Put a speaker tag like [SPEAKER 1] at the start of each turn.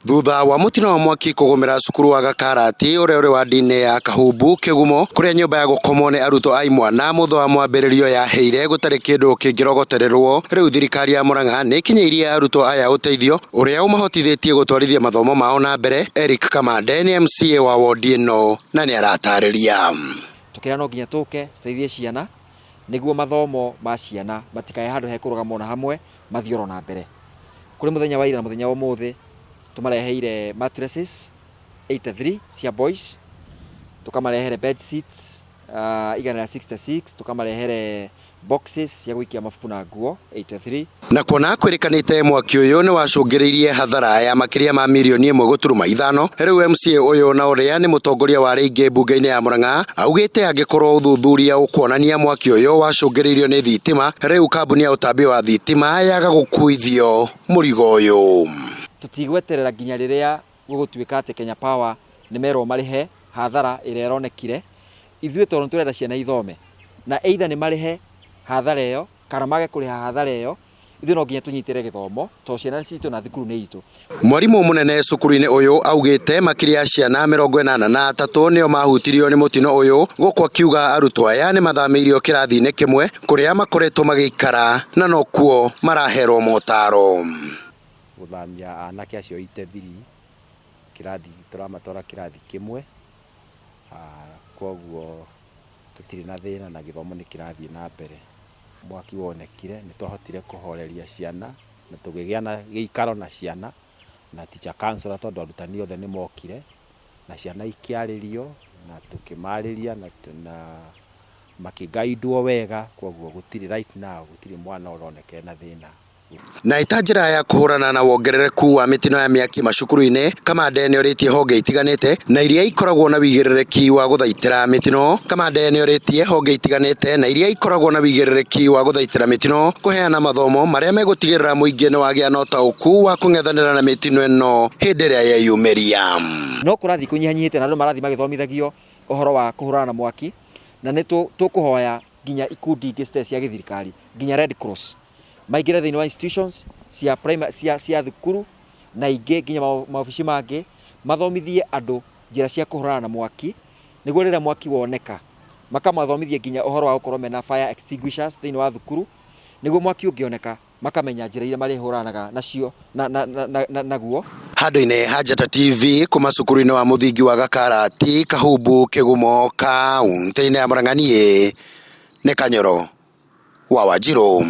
[SPEAKER 1] Thutha wa mũtino wa mwaki kũgũmĩra cukuru wa Gakarati ũrĩa ũrĩ wadi-inĩ ya Kahumbu Kĩgumo kũrĩa nyũmba ya gũkomwo nĩ arutwo a imwana mũthũ wa mwambĩrĩrio yahĩire gũtarĩ kĩndũ kĩngĩrogotererwo, rĩu thirikari ya Murang'a nĩ ĩkinyĩirie arutwo aya ũteithio ũrĩa ũmahotithĩtie gũtwarithia mathomo mao na mbere. Eric Kamande nĩ MCA wa wodi ĩno na nĩ aratarĩria.
[SPEAKER 2] Tũkĩra no nginya tũke tũteithie ciana nĩguo mathomo ma ciana matikae handũ hekũrũgama ona hamwe, mathiĩ oro na mbere. Kũrĩ mũthenya wa ira na mũthenya wa ũmũthĩ tũmareheire mattresses 83 cia boys, tũkamarehere bed sheets 166, tũkamarehere boxes cia gũikia mabuku na nguo 83.
[SPEAKER 1] Na kuona kwĩrĩkanĩte mwaki ũyũ nĩ wacũngĩrĩirie hathara ya makĩria ma mirioni 1.5, rĩu MCA ũyũ na ũrĩa nĩ mũtongoria wa rĩingĩ mbunge-inĩ ya Murang'a augĩte angĩkorwo ũthuthuria ũkuonania mwaki ũyũ wacũngĩrĩirio nĩ thitima, rĩu kambuni ya ũtambia wa thitima yaga gũkuithio mũrigo ũyũ.
[SPEAKER 2] Tũtigweterera nginya rĩrĩa gũgũtuĩka atĩ Kenya Power nĩ merwo marĩhe hathara ĩrĩa ĩronekire. Ithuĩ tondũ nĩ tũrenda ciana ithome, na either nĩ marĩhe hathara ĩyo kana mage kũrĩha hathara ĩyo, ithuĩ no nginya tũnyitĩre gĩthomo tondũ ciana citũ na thukuru nĩ itũ.
[SPEAKER 1] Mwarimũ mũnene cukuru-inĩ ũyũ augĩte makĩria ya ciana 83 nĩo mahutirio nĩ mũtino ũyũ, gũkũ akiuga arutwo aya nĩ mathamĩirio kĩrathi-inĩ kĩmwe kũrĩa makoretwo magĩikara na nokuo maraherwo motaro.
[SPEAKER 3] Gũthamia anake acio 83 kĩrathi, tũramatwara kĩrathi kĩmwe, koguo tũtirĩ na thĩna na gĩthomo nĩ kĩrathiĩ na mbere. Mwaki wonekire nĩ twahotire kũhoreria ciana na tũkĩgĩa na gĩikaro na ciana na teacher counselor, tondũ arutani othe nĩ mokire na ciana ikĩarĩrio na tũkĩmarĩria na makĩgaidwo wega, koguo gũtirĩ, right now gũtirĩ mwana ũroneka ena thĩna.
[SPEAKER 1] Na ĩta njĩra ya kũhũrana na wongerereku wa mĩtino ya mĩaki macukuru-inĩ, Kamande nĩorĩtie honge itiganĩte na iria ikoragwo na wĩigĩrĩrĩki wa gũthaitĩra mĩtino. Kamande nĩorĩtie honge itiganĩte na iria ikoragwo na wĩigĩrĩrĩki wa gũthaitĩra mĩtino kũheana mathomo marĩa megũtigĩrĩra mũingĩ nĩ wagĩa na ũtaũku wa kũng'ethanĩra na mĩtino ĩno hĩndĩ ĩrĩa yeyumĩria.
[SPEAKER 2] No kũrathiĩ kũnyihanyihĩte na andũ marathiĩ magĩthomithagio ũhoro wa kũhũrana na mwaki, na nĩ tũkũhoya nginya ikundi ingĩ citarĩ cia gĩthirikari, nginya Red Cross, maingĩre thĩinĩ wa institutions cia primary, cia thukuru na ingĩ nginya maobici mangĩ, mathomithie andũ njĩra cia kũhũrana na mwaki, nĩguo rĩrĩa mwaki woneka makamathomithia nginya ũhoro wa gũkorwo mena fire extinguishers thĩinĩ wa thukuru, nĩguo mwaki ũngĩoneka makamenya njĩra iria marĩhũranaga nacio naguo.
[SPEAKER 1] Handũ-inĩ ha Njata TV kuma cukuru-inĩ wa mũthingi wa Gakarati, Kahumbu, Kĩgumo, kaũntĩ-inĩ ya Murang'a, niĩ nĩ Kanyoro wa Wanjirũ.